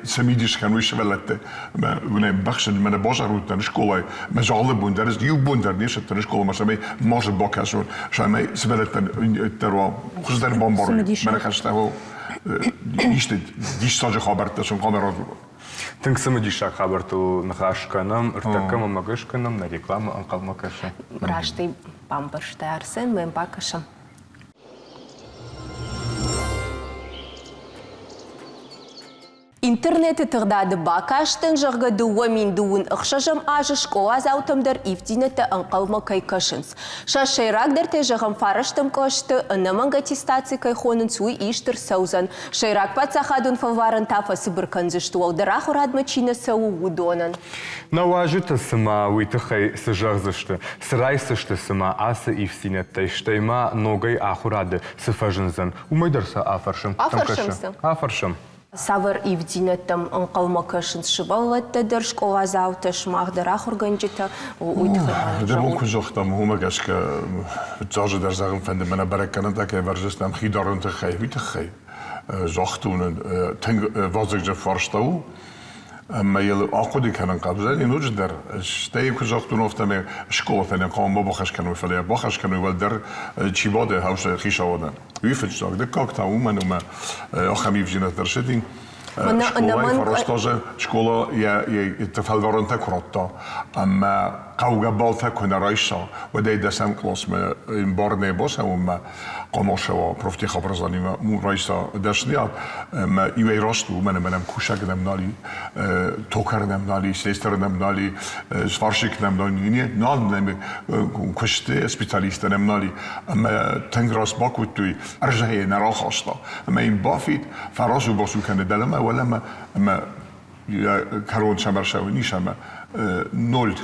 цымидис кӕной сывӕллӕтты. Мӕнӕ бахсӕн, мӕнӕ базар уыдтӕн скъолайы, мӕ алы бон дӕр иу бон дӕр не ссыдтӕн скъоламӕ, цӕмӕй ма бакӕсон, цӕмӕй сывӕллӕттӕн дӕр уа хуыздӕр бамбарой. Мӕнӕ хӕстӕ исты диссаджы хабӕрттӕ сын хъуамӕ радзурон. Тынг цымыдисаг хабӕрттыл ныхас кӕнӕм, ӕртӕккӕ мӕ кӕнӕм, нӕ рекламӕ ӕнхъӕлмӕ кӕсы. Раст ӕй бамбӕрста Арсен, мӕм бакӕсӕм. Интернеты тыгъдады бакастӕн, зӕгъгӕ, 2026 азы скъоладзаутӕм дӕр ивддзинӕдтӕ ӕнхъӕлмӕ кӕй кӕсынц. Сӕ сӕйрагдӕртӕ, зӕгъӕм, фарӕстӕм кълӕсты ӕнӕмӕнг аттестаци кӕй хонынц, уый ист ӕрцӕудзӕн. Сӕйраг паддзахадон фӕлварӕн та фӕцыбыр кӕндзысты, уӕлдӕр ахуырадмӕ чи нӕ цӕуы, уыдонӕн. Нӕ уазджытӕ цымӕ уый тыххӕй цы зӕгъдзысты, цы райсдзысты цымӕ ацы ивддзинӕдтӕй, стӕй ма ногӕй ахуырады цы фӕзындзӕн, уымӕй дӕр сӕ афӕрсӕм. Афӕрсӕм сӕ. Афӕрсӕм. Цавӕр ивддзинӕдтӕм ӕнхъӕлмӕ кӕсынц сывӕллӕттӕ дӕр, скъоладзаутӕ, сымах дӕр ахуыргӕнджытӕ, уый тыххӕй ма Дӕ бон куыд загътам, уымӕ гӕсгӕ фыццаджы дӕр зӕгъын фӕнды мӕнӕ бӕрӕггӕнӕнтӕ кӕй ӕвӕрдзыстӕм хи дарыны тыххӕй, уый тыххӕй. Загътон ын, тынг вазыгджын фарста у, ӕмӕ йыл ахъуыды кӕнын хъӕудзӕни ноджыдӕр. Стӕй куыд загътон, афтӕмӕй скъолатӕ нӕ хъуамӕ бахӕс кӕной, фӕлӕ йӕ бахӕс кӕной уӕлдӕр чи бады хаусы хицауадӕн. Уый фыццаг. Дыккаг та уымӕн ӕмӕ ахӕм ивдзинӕдтӕ ӕрцыди. Скъолайы фарастазы скъола йӕ фӕлварӕнтӕ куы радта ӕмӕ хъӕугӕ баллтӕ куы нӕ райса, уӕд ӕй дӕсӕм къласмӕ бар нӕ бацӕуынмӕ хъуамӕ профтехобразованиемӕ райса дӕсныйад ӕмӕ иуӕй раст у, уымӕн ӕмӕ нӕм кусӕг нӕм нал и, токар нӕм нал и, слесар нӕм нал и, сварщик нӕм нал и, нал нӕм куысты специалисттӕ нӕм нал и. Ӕмӕ тынг раст бакодтой, ӕрзӕйӕ нӕ рахаста. Ӕмӕ йын бафид, фӕразу-базу кӕны дӕлӕмӕ, уӕлӕмӕ, ӕмӕ йӕ кӕрон сӕмӕрсӕуы ис ӕмӕ ноль.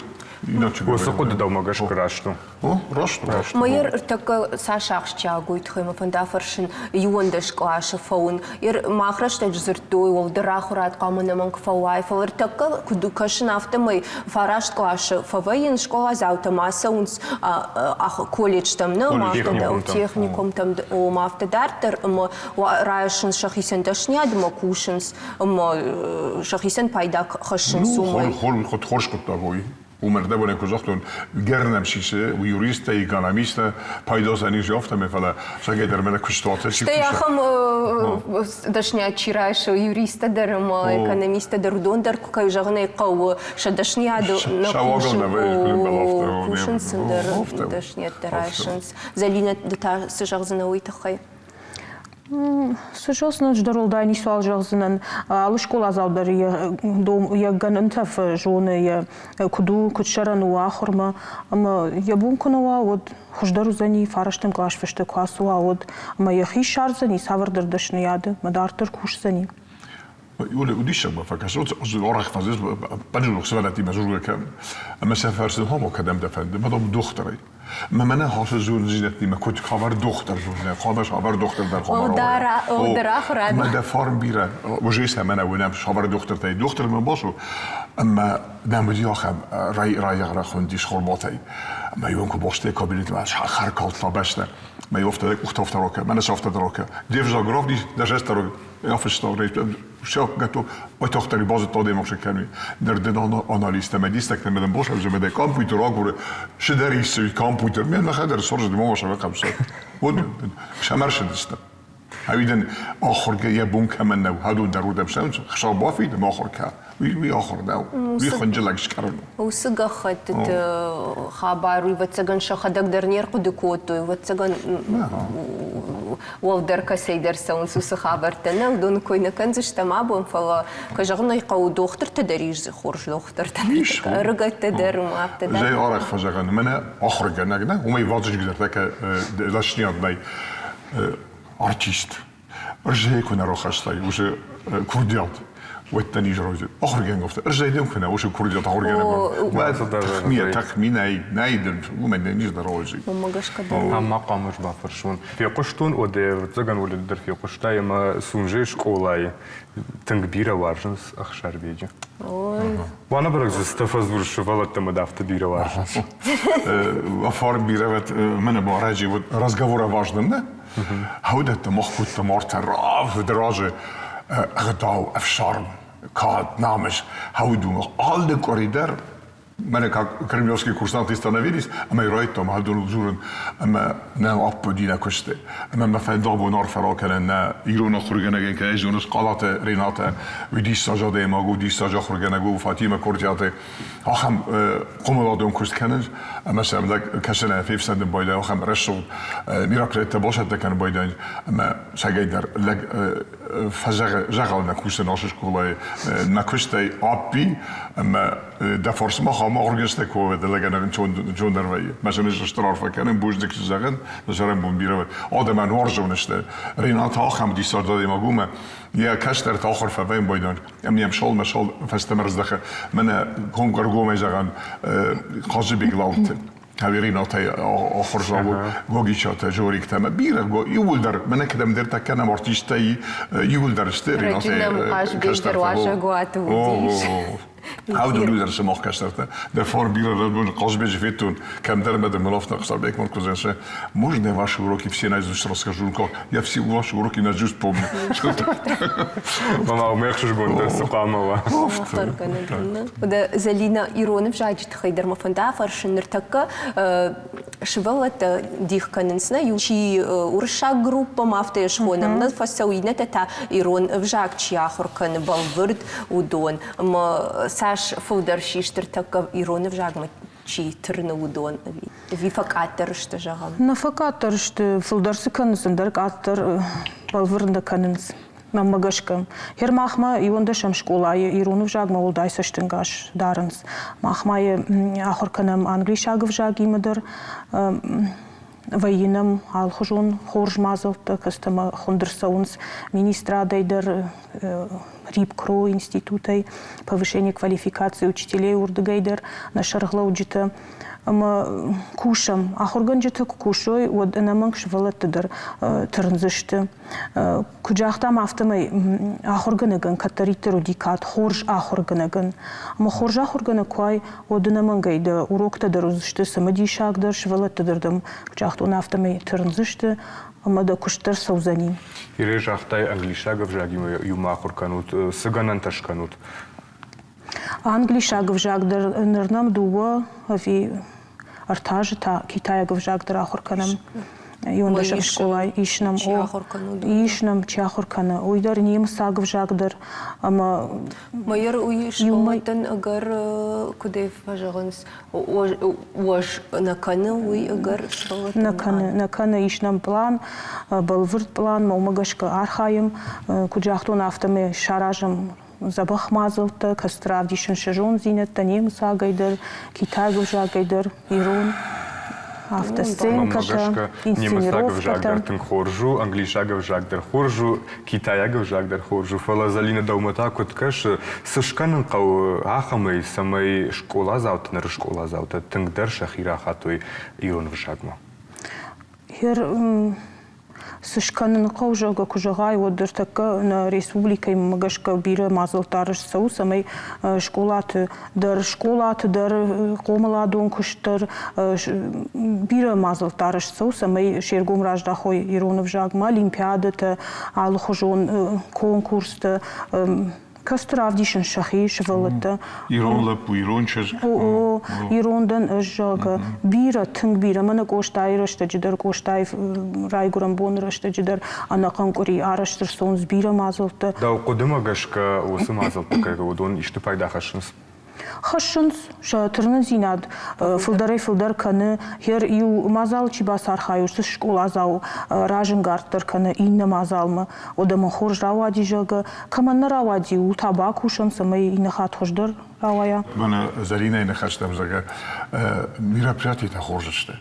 Уыцы хъуыды дӕумӕ гӕсгӕ раст у? О, раст у. Раст у. Майор ӕртӕккӕ цас ахсджиаг у, тыххӕй мӕ фӕнды афӕрсын 11 къласы фӕуын. Мах рӕстӕджы дзырдтой, уӕлдӕр ахуырад хъуамӕ ӕнӕмӕнг фӕуай, фӕлӕ ӕртӕккӕ куыд кӕсын, афтӕмӕй фараст къласы фӕвӕййынц, скъоладзаутӕ ма цӕуынц колледжтӕм, нӕ, техникумтӕм, ома афтӕ дарддӕр ӕмӕ райсынц сӕхицӕн дӕсныйад ӕмӕ кусынц ӕмӕ сӕхицӕн пайда хӕссынц уымӕй. Хорз хъуыддаг у. Уымӕн ӕрдӕбонӕй куы загътон, гӕрнӕм сисы юристтӕ, экономисттӕ, пайда сӕ низ афтӕмӕй, фӕлӕ сӕгӕй дӕр мӕнӕ куыстуаты чи Стӕй ахӕм дӕсныйад чи райсы, юристтӕ дӕр ӕмӕ экономисттӕ дӕр, уыдон дӕр, кӕй зӕгъын ӕй хъӕуы, сӕ дӕсныйады нӕ кусынц ӕндӕр дӕсныйӕдтӕ райсынц. Зӕлинӕ, ды та цы зӕгъдзынӕ уый тыххӕй? Цы зӕгъдзынӕн, ӕз дӕр уӕлдай ницуал зӕгъдзынӕн. Алы скъоладзау дӕр йӕ, дом, йӕ гӕнӕнтӕ фӕзоны, йӕ куыд у, куыд сӕрӕн у ахуырмӕ. Ӕмӕ йӕ бон куы нӕ уа, уӕд хуыздӕр уыдзӕни, фарӕстӕм кълас фӕстӕ куы ацӕуа, уӕд. Ӕмӕ йӕхи ссардзӕни цавӕрдӕр дӕсныйады, ӕмӕ дарддӕр кусдзӕни. Удиссагмӕ фӕкӕсы, арӕх фӕзынынц бӕрзонд сывӕллӕттимӕ дзургӕ кӕм. Ӕмӕ сӕ фӕрсын, хома, кӕдӕм дӕ фӕнды? Мадам дохтырӕй. Мӕ мӕнӕ хасы зонддзинӕдтимӕ куыд хабар дохтыр зондзинад, хабар хабар дохтыр дӕр хабар. Дӕр ахуырад. Ӕмӕ дӕ фарн бирӕ. Уже сӕ мӕнӕ уынӕм хабар дохтыртӕй. Дохтыр мӕ басу, ӕмӕ нӕм уыди ахӕм райӕгъ рахуындис Хорбатӕй. Ӕмӕ иуӕн куы бахстӕй кабинетмӕ, сахар калдта бӕстӕ. Мӕ иу афтӕ къухтӕ афтӕ ракӕ, мӕнӕ сӕ афтӕ ракӕ. Де взаг равдис, дӕ жест Афыста, все готов. Уайтагъддӕр базыдта адӕймаг цы кӕны. Ныр дын анализтӕ мӕ дистӕгтӕ мӕ дын босӕвзӕ мӕ дӕ компьютер агуры. Цыдӕр ис компьютер. Ме нӕхӕдӕр сорзыд мама сӕ къӕмсӕ. Уыд сӕмӕрсыдысты. Ӕви дын ахуыргӕ йӕ бон кӕмӕн нӕу, хӕдон дӕр уыдӕм сӕ хсау бафид ӕмӕ ахуыр кӕ. Уый уый ахуыр нӕу. Уый хынджылӕг скъӕрын у. Уыцы гӕххӕттыты хабар, ӕвӕццӕгӕн, сӕхӕдӕг дӕр не рхъуыды кодтой, ӕвӕццӕгӕн, уӕлдӕр кӕцӕйдӕр цӕуынц уыцы хабӕрттӕ. Нӕ, уыдоны кой нӕ кӕндзыстӕм абон, фӕлӕ, кӕй зӕгъын ӕй хъӕуы, дохтыртӕ дӕр ис дзы хорз дохтыртӕ, ӕрыгӕттӕ дӕр ӕмӕ афтӕ дӕр. Зӕй арӕх фӕзӕгъӕн, мӕнӕ ахуыргӕнӕг нӕ, уымӕй вазыгджындӕр тӕккӕ дӕсниад нӕй артист. Ӕрзӕй куы нӕ рахастай уыцы курдиат, уӕд дӕ низ рауайдзӕн. Ахуыргӕнӕг афтӕ, ӕрзӕй дӕм куы нӕ уыцы курдиат ахуыргӕнӕг уӕд тыхмийӕ, тыхми нӕй, нӕй дын, уымӕн дӕ низ дӕр рауайдзӕн. Уымӕ гӕсгӕ дӕр. Ам ма хъуамӕ ӕз бафӕрсон. Фехъуыстон, уӕдӕ ӕвӕццӕгӕн уӕле дӕр фехъуыстай ӕмӕ Сунжӕйы скъолайы тынг бирӕ уарзынц Ӕхсарбеджы. Ой. Уанӕбӕрӕг дзы цытӕ фӕдзурыс сывӕллӕттӕ мӕ афтӕ бирӕ уарзынц. Афар бирӕ вот мӕнӕ барӕджы вот разговор о важном, да? Хӕудӕттӕ мах кодтам артӕ равд разы ӕгъдау, ӕфсарм, кад, намыс, хӕудун. Алы къуыри дӕр мӕнӕ как кремлевские курсанты становились, ӕмӕ райдтам хӕдон дзурын, ӕмӕ нӕ аппуди нӕ куысты. Ӕмӕ мӕ фӕндаг бон арфӕ ракӕнӕн нӕ ирон ахуыргӕнӕгӕн, кӕй зоныс, Къалаты Ренатӕ, уый диссаджы адӕймаг у, диссаджы ахуыргӕнӕг у, Фатимӕ Курдиаты. Ахӕм хъомыладон куыст кӕнынц, ӕмӕ сӕм лӕг кӕсынӕй фефсӕндын байдайы, ахӕм рӕсугъд мероприятитӕ бацӕттӕ кӕнын байдайынц, ӕмӕ сӕгӕйдӕр лӕг фӕзӕгъы, зӕгъӕл нӕ кусын ацы скъолайы, нӕ куыстӕй аппи, ӕмӕ дӕ фарсмӕ ахӕм ахуыргӕнджытӕ куы уа, дӕ лӕгӕн ӕнцондӕр вӕййы. Мӕ сын ӕз стыр арфӕ кӕнын, бузныг сын зӕгъын, дӕ цӕрӕнбон бирӕ уӕд. Адӕмӕн уарзон сты. Ренат ахӕм диссаджы адӕймаг у, ӕмӕ йӕ кӕстӕртӕ ахуыр фӕвӕййын байдайынц. Ӕмӕ йӕм шолмӕ шол фӕстӕмӕ рыздӕхы. Мӕнӕ комкоргомӕй зӕгъӕн, Хъазыбег Лалыты. Каверинатӕй ахуырдзау Гогичатӕ, Жориктӕ ӕмӕ бирӕ иууылдӕр, мӕнӕ кӕдӕмдӕр кӕнӕм артисттӕй иууылдӕр сты Раджы нӕм Хъазбег дӕр уазӕгуаты уыдис. Аудон уыдӕр сымах кӕстӕртӕ. Дӕ фор бирӕ рӕбун Хъазбеджы федтон, кӕмдӕр мӕ дын афтӕ Хъазбег мын куы Можно я ваши уроки все наизусть расскажу? Как? Я все ваши уроки наизусть помню. Мама, ме хсызгондӕр цы хъуамӕ уа? Зӕлинӕ, ирон ӕвзаджы тыххӕй дӕр мӕ фӕнды афӕрсын ныртӕккӕ сывӕллӕттӕ дих кӕнынц нӕ иу чи уырыссаг группӕмӕ афтӕ йӕ схонӕм нӕ фӕцӕуы иннӕтӕ та ирон ӕвзаг чи ахуыр кӕны бӕлвырд уыдон ӕмӕ цас фылдӕр систы ныртӕккӕ ирон ӕвзагмӕ чи тырны уыдон ӕви ӕви фӕкъаддӕр сты зӕгъӕм нӕ фӕкъаддӕр сты фылдӕр цы кӕнынц ӕндӕр къаддӕр бӕлвырд нӕ кӕнынц Мӕнмӕ гӕсгӕ, гьер махмӕ иуӕндӕсӕм скъолайы ирон ӕвзагмӕ уӕлдай цӕстӕнгас дарынц. Мах ма йӕ ахуыр кӕнӕм англисаг ӕвзагимӕ дӕр. Вӕййы нӕм алыхуызон хорз мадзӕлттӕ, кӕцытӕмӕ хуынд ӕрцӕуынц министрадӕй дӕр, РИПКРО институтӕй, повышение квалификации учителей уырдыгӕй дӕр нӕ сӕргълӕуджытӕ. Ӕмӕ кусӕм. Ахуыргӕнджытӕ куы кусой, уӕд ӕнӕмӕнг сывӕллӕтты дӕр тырндзысты. Куыд загътам, афтӕмӕй ахуыргӕнӕгӕн кӕддӕриддӕр уыди кад хорз ахуыргӕнӕгӕн. Ӕмӕ хорз ахуыргӕнӕг куы уай, уӕд ӕнӕмӕнгӕй дӕ уроктӕ дӕр уыдзысты цымыдисагдӕр, сывӕллӕттӕ дӕр дӕм, куыд загътон, афтӕмӕй тырндзысты ӕмӕ дӕ куыст дӕр цӕудзӕни. Ирӕ загътай, англисаг ӕвзагимӕ иумӕ ахуыр кӕнут, цы гӕнӕнтӕ скӕнут? Англисаг ӕвзаг дӕр ныр нӕм дыууӕ ӕви ӕртӕ азы та китайаг ӕвзаг дӕр ахуыр кӕнӕм. Иуӕндӕсӕм скъолайы ис нӕм, чи ахуыр кӕны, ис нӕм, чи ахуыр кӕны, уый дӕр немыцаг ӕвзаг дӕр ӕмӕ Майор уый скъолатӕн ӕгӕр куыдӕй фӕзӕгъынц, уӕз нӕ кӕны, уый ӕгӕр скъолатӕн нӕ кӕны, нӕ кӕны, ис нӕм пълан, бӕлвырд пълан, мӕ уымӕ гӕсгӕ архайӕм. Куыд загътон, афтӕмӕй саразӕм дзӕбӕх мадзӕлттӕ, кӕцыты равдисын сӕ зонддзинӕдтӕ немыцагӕй дӕр, китайаг ӕвзагӕй дӕр, ирон. Афтӕ сценкӕтӕ, немыцаг ӕвзаг дӕр тынг хорз у, англисаг ӕвзаг дӕр хорз у, китайаг ӕвзаг дӕр хорз у, фӕлӕ Зӕлинӕ дӕумӕ та куыд кӕсы, цы скӕнын хъӕуы ахӕмӕй, цӕмӕй скъоладзаутӕ, ныры скъоладзаутӕ тынгдӕр сӕхи рахатой ирон ӕвзагмӕ? Хер Цы скӕнын хъӕуы, зӕгъгӕ, куы зӕгъай, уӕд ныртӕккӕ нӕ республикӕимӕ гӕсгӕ бирӕ мадзӕлттӕ арӕзт цӕуы, цӕмӕй скъолаты дӕр, скъолаты дӕр хъомыладон куыст дӕр бирӕ мадзӕлттӕ арӕзт цӕуы, цӕмӕй се ргом раздахой ирон ӕвзагмӕ, олимпиадӕтӕ, алыхуызон конкурстӕ, Кӕсты равдисын сӕхи сывӕллӕттӕ. Ирон лӕппу, ирон чызг. О, ирон дӕн ӕз, зӕгъгӕ. Бирӕ, тынг бирӕ. Мӕнӕ Къостайы рӕстӕджы дӕр, Къостайы райгуырӕн боны рӕстӕджы дӕр ӕнӕхъӕн къуыри арӕзт ӕрцӕуынц бирӕ мадзӕлттӕ. Дӕу хъуыдымӕ гӕсгӕ уыцы мадзӕлттӕ кӕй уыдон исты пайда хӕссынц? Хӕссынц сӕ тырнындзинад фылдӕрӕй-фылдӕр кӕны. Гъер иу мадзал чи бацархайы, уыцы скъоладзау разӕнгарддӕр кӕны иннӕ мадзалмӕ. Уӕдӕ мын хорз рауади, зӕгъгӕ, кӕмӕн нӕ рауади, ууыл та бакусӕм, цӕмӕй иннӕ хатт хуыздӕр рауайа. Мӕнӕ Зӕринӕйы ныхӕстӕм, зӕгъгӕ, мероприятитӕ хорз сты.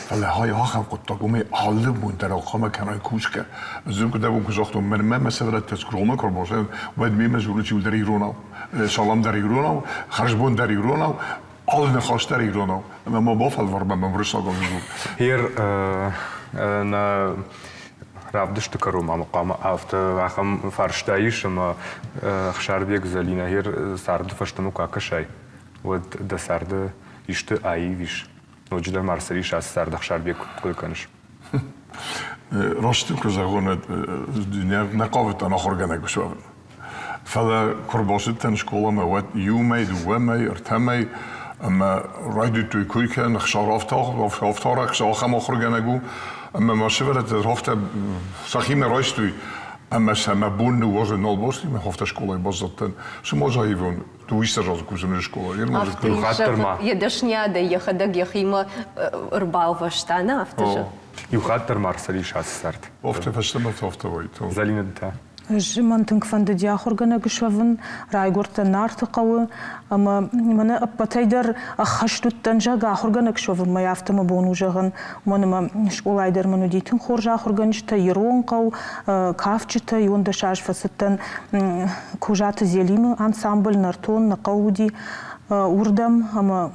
Фӕлӕ хай ахӕм хъуыддаг, уымӕй алы бон дӕр хъуамӕ кӕнай кусгӕ. Ӕз куы дӕ бон куы загътон, мӕнмӕ мӕ сывӕллӕттӕ скъоламӕ куы ӕрбацӕуынц, уӕд мемӕ дзурынц иуылдӕр иронау. Салам дӕр иронау, хӕрзбон дӕр иронау, алы ныхас дӕр иронау. Ӕмӕ ма бафӕлвар мӕ уырыссагау дзур. Ер нӕ равдысты кӕрон ма хъуамӕ афтӕ ахӕм фарста ис, ӕмӕ Ӕхсарбег Зӕлинӕ ер царды фӕстӕмӕ куы акӕсай, уӕд дӕ царды исты аивис? Ноджыдӕр ма ӕрцӕрис ацы царды Ӕхсарбег куыд хъуыды кӕныс? Раст куы зӕгъон, нӕ хъавыдтӕн ахуыргӕнӕг суӕвын. Фӕлӕ куы рбацыдтӕн скъоламӕ, уӕд иу мӕй, дыууӕ мӕй, ӕртӕ мӕй ӕмӕ райдыдтой кой кӕнын, Ӕхсар афтӕ ахӕм ахуыргӕнӕг у, ӕмӕ мӕ сывӕллӕттӕ афтӕ сӕхимӕ райстой, ӕмӕ сӕ мӕ бон ныууадзын нал бацыди, мӕ афтӕ скъолайы баззадтӕн. Цы ма заивон, дыууиссӕдз азы кусын скъолайы. Йӕ дӕсныйадӕй йӕхӕдӕг йӕхимӕ ӕрбалвӕста, нӕ афтӕ зӕгъ. Иу хатт дӕр ма ӕрцӕрис ацы цард. Афтӕ фӕстӕмӕ афтӕ вӕййы. Зӕлинӕ ды та? Ӕз мӕн тынг фӕндыди ахуыргӕнӕг суӕвын, райгуырдтӕн Нарты хъӕуы ӕмӕ мӕнӕ ӕппӕтӕй дӕр ӕххӕст уыдтӕн, зӕгъгӕ, ахуыргӕнӕг суӕвынмӕ афтӕ мӕ бон у зӕгъын. Уымӕн ӕмӕ скъолайы дӕр мын уыди тынг хорз ахуыргӕнджытӕ, ирон хъӕу, кафджытӕ, 11 аз фӕцыдтӕн Козаты Зелимы ансамбль «Нӕртон» нӕ хъӕу уыди уырдӕм ӕмӕ.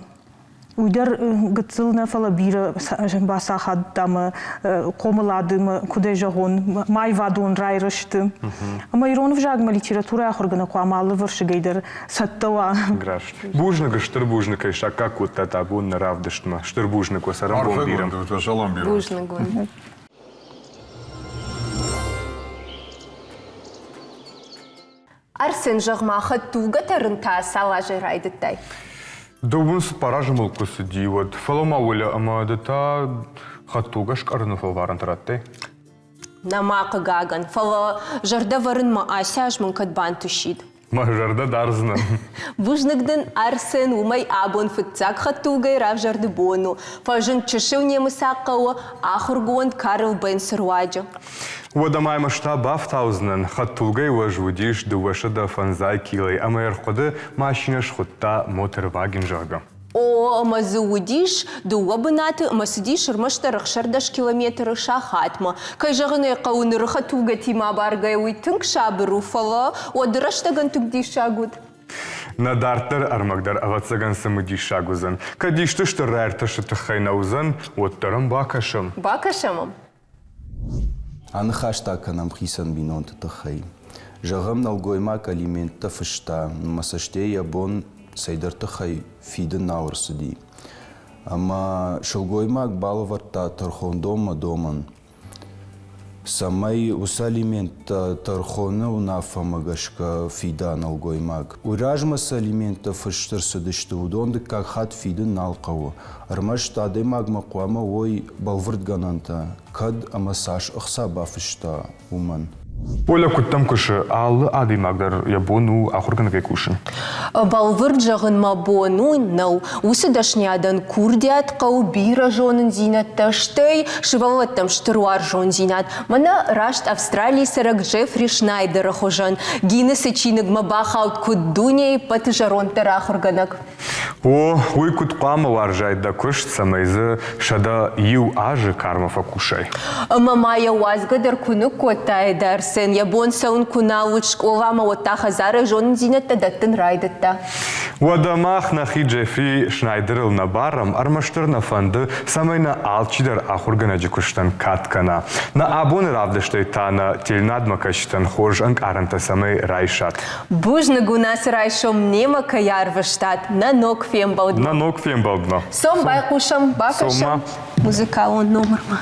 Уый дӕр гыццыл нӕ, фӕлӕ бирӕ бацахадта мӕ хъомылады, мӕ, куыдӕй зӕгъон, мӕ аивадон райрӕзты. Ӕмӕ ирон ӕвзагмӕ литературӕйы ахуыргӕнӕг хъуамӕ алывӕрсыгӕй дӕр цӕттӕ уа. Раст. Бузныг, стыр бузныг, кӕй саккаг кодтат абон нӕ равдыстмӕ. Стыр бузныг уӕ цӕрӕнбон бирӕ. Салам бирӕ. Бузныг уын. Арсен, зӕгъ-ма, хӕдтулгӕ тӕрын та цал азӕй райдыдтай? Дыууын цыппар азы мыл куы цыди, уӕд. Фӕлӕ ма уӕлӕ ӕмӕ ды та хӕдтулгӕ скъӕрыны фӕлварӕнтӕ радтай? Нӕма, хъыгагӕн, фӕлӕ зӕрдӕвӕрынмӕ ацы аз мын кӕд бантысид. Мӕ зӕрдӕ дардзынӕн. Бузныг дын, Арсен, уымӕй абон фыццаг хӕдтулгӕйы равзӕрды бон у. Фӕзынд чысыл немыцаг хъӕуы ахуыргонд Карл Бенцы руаджы. Уӕдӕ ма йӕм ӕз та бафтаудзынӕн, хӕдтулгӕйы уӕз уыдис 205 килойы ӕмӕ ӕрхъуыды машинӕ схуыдта Моторваген, зӕгъгӕ. О, ӕмӕ дзы уыдис дыууӕ бынаты ӕмӕ цыдис ӕрмӕстдӕр 16 километры сахатмӕ. Кӕй зӕгъын ӕй хъӕуы, ныры хӕдтулгӕтимӕ абаргӕйӕ уый тынг сабыр у, фӕлӕ уӕды рӕстӕгӕн тынг диссаг уыд. Нӕ дарддӕры ӕрмӕг дӕр ӕвӕццӕгӕн цымыдисаг уыдзӕн. Кӕд исты стыр раиртӕсты тыххӕй нӕ уыдзӕн, уӕддӕр ӕм бакӕсӕм. Бакӕсӕм ӕм. Аныхӕстӕ кӕнӕм хицӕн бинонты тыххӕй. Зӕгъӕм, нӕлгоймаг алименттӕ фыста, ӕмӕ цӕстӕй йӕ бон цӕйдӕр тыххӕй фидын нал ӕрцыди. Ӕмӕ сылгоймаг балӕвӕрдта тӕрхондонмӕ домӕн, цӕмӕй уыцы алименттӕ тӕрхоны уынаффӕмӕ гӕсгӕ фида нӕлгоймаг. Уый размӕ цы алименттӕ фыст ӕрцыдысты, уыдон дыккаг хатт фидын нал хъӕуы. Ӕрмӕст адӕймагмӕ хъуамӕ уой бӕлвырдгӕнӕнтӕ, кӕд ӕмӕ цас ӕхца бафыста, уымӕн. Оля, куыд дӕм кусы, алы адӕймаг дӕр йӕ бон у ахуыргӕнӕгӕй кусын? Бӕлвырд зӕгъын мӕ бон у нӕу. Уыцы дӕсниадӕн курдиат хъӕуы бирӕ зонындзинӕдтӕ, стӕй сывӕллӕттӕм стыр уарзондзинад. Мӕнӕ раст Австралийы цӕрӕг Джеффри Шнайдеры хуызӕн Гиннесы чиныгмӕ бахауд куыд дунейы ӕппӕты зӕронддӕр ахуыргӕнӕг. О, уый куыд хъуамӕ уарзай дӕ куыст, цӕмӕй дзы 101 азы кармӕ фӕкусай? Ӕмӕ ма йӕ уадзгӕ дӕр куы ныккодтаид Арсен, йӕ бон цӕуын куы нал уыд скъоламӕ, уӕд та хӕдзарӕй зонындзинӕдтӕ дӕттын райдыдта. Уӕдӕ мах нӕхи Джеффри Шнайдерыл нӕ барӕм, ӕрмӕстдӕр нӕ фӕнды, цӕмӕй нӕ алчидӕр ахуыргӕнӕджы куыстӕн кад кӕна. Нӕ абоны равдыстӕй та нӕ теленадмӕ кӕсджытӕн хорз ӕнкъарӕнтӕ цӕмӕй райсат. Бузныг у ацы райсом немӕ кӕй арвыстат нӕ ног фембӕлдмӕ. Нӕ ног фембӕлдмӕ. Цом байхъусӕм, бакӕсӕм музыкалон номырмӕ.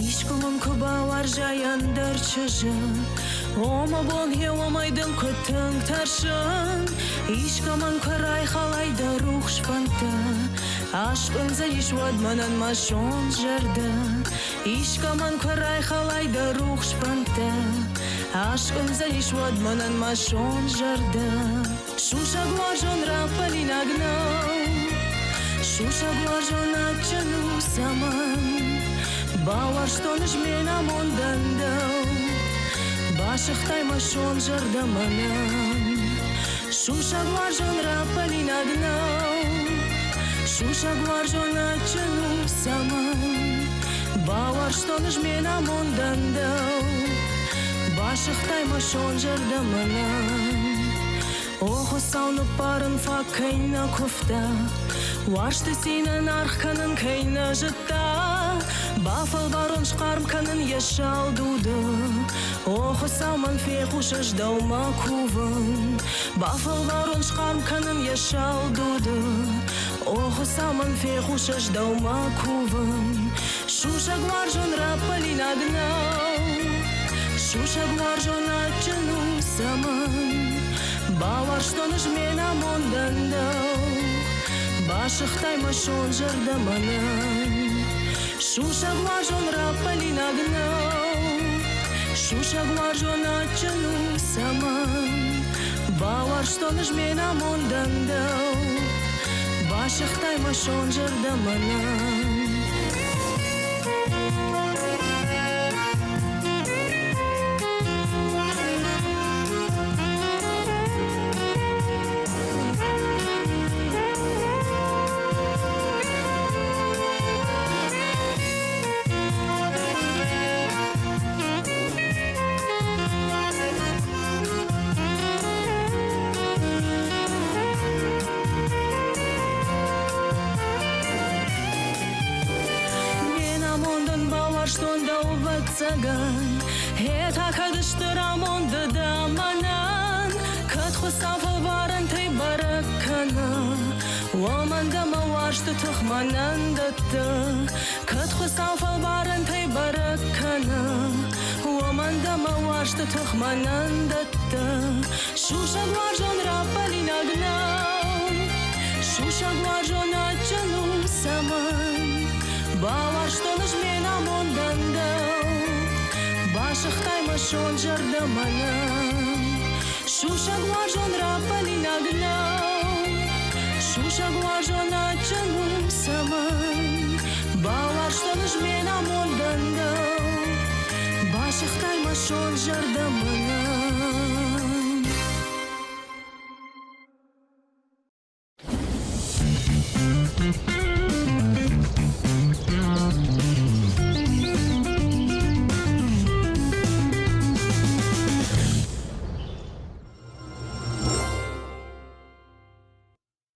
Искуы мын куы бауарзай ӕндӕр чызджы, О, мӕ бон, гъе уымӕй дын куыд тынг тӕрсын. Искӕмӕн куы райхалай дӕ рухс фӕндтӕ, Аскъуындзӕнис уӕд мӕнӕн мӕ сонт зӕрдӕ. Искӕмӕн куы райхалай дӕ рухс фӕндтӕ, Аскъуындзӕнис уӕд мӕнӕн мӕ сонт зӕрдӕ. Сусӕг уарзон раппӕлинаг нӕу, Сусӕг уарзон адджын у цӕмӕн? Бауарзтон ӕз ме намондӕн дӕу, Басыгътай мӕ сонт зӕрдӕ мӕнӕн. Сусӕг уарзон раппӕлинаг нӕу, Сусӕг уарзон адджын у цӕмӕн? Бауарзтон ӕз ме намондӕн дӕу, Басыгътай мӕ сонт зӕрдӕ мӕнӕн. О Хуыцау, ныббарын фаг кӕй нӕ куывта, Уарзты цинӕн аргъ кӕнын кӕй нӕ зыдта, Бафӕлварон схъарм кӕнын йӕ салд уды. О Хуыцау, мӕн фехъус, ӕз дӕумӕ кувын. Бафӕлварон схъарм кӕнын йӕ салд уды. О Хуыцау, мӕн фехъус, ӕз дӕумӕ кувын. Сусӕг уарзон раппӕлинаг нӕу, Сусӕг уарзон адджын у цӕмӕн? Бауарзтон ӕз ме намондӕн дӕу, Басыгътай мӕ сонт зӕрдӕ мӕнӕн. Сусӕг уарзон раппӕлинаг нӕу, Сусӕг уарзон адджын у цӕмӕн? Бауарзтон ӕз ме намондӕн дӕу, Басыгътай мӕ сон зӕрдӕ мӕнӕн. Ме намондӕн бауарзтон дӕу, ӕвӕццӕгӕн, Гъе та кӕд стыр амонд дӕ мӕнӕн, Кӕд Хуыцау фӕлварӕнтӕй бӕрӕг кӕны, Уымӕн дӕ мӕ уарзты тых мӕнӕн дӕтты. Кӕд Хуыцау фӕлварӕнтӕй бӕрӕг кӕны, Уымӕн дӕ мӕ уарзты тых мӕнӕн дӕтты. Сусӕг уарзон раппӕлинаг нӕу, Сусӕг уарзон адджын у цӕмӕн? Бауарзтон ӕз ме намондӕн дӕу, Басыгътай мӕ сонт зӕрдӕ мӕнӕн. Сусӕг уарзон раппӕлинаг нӕу.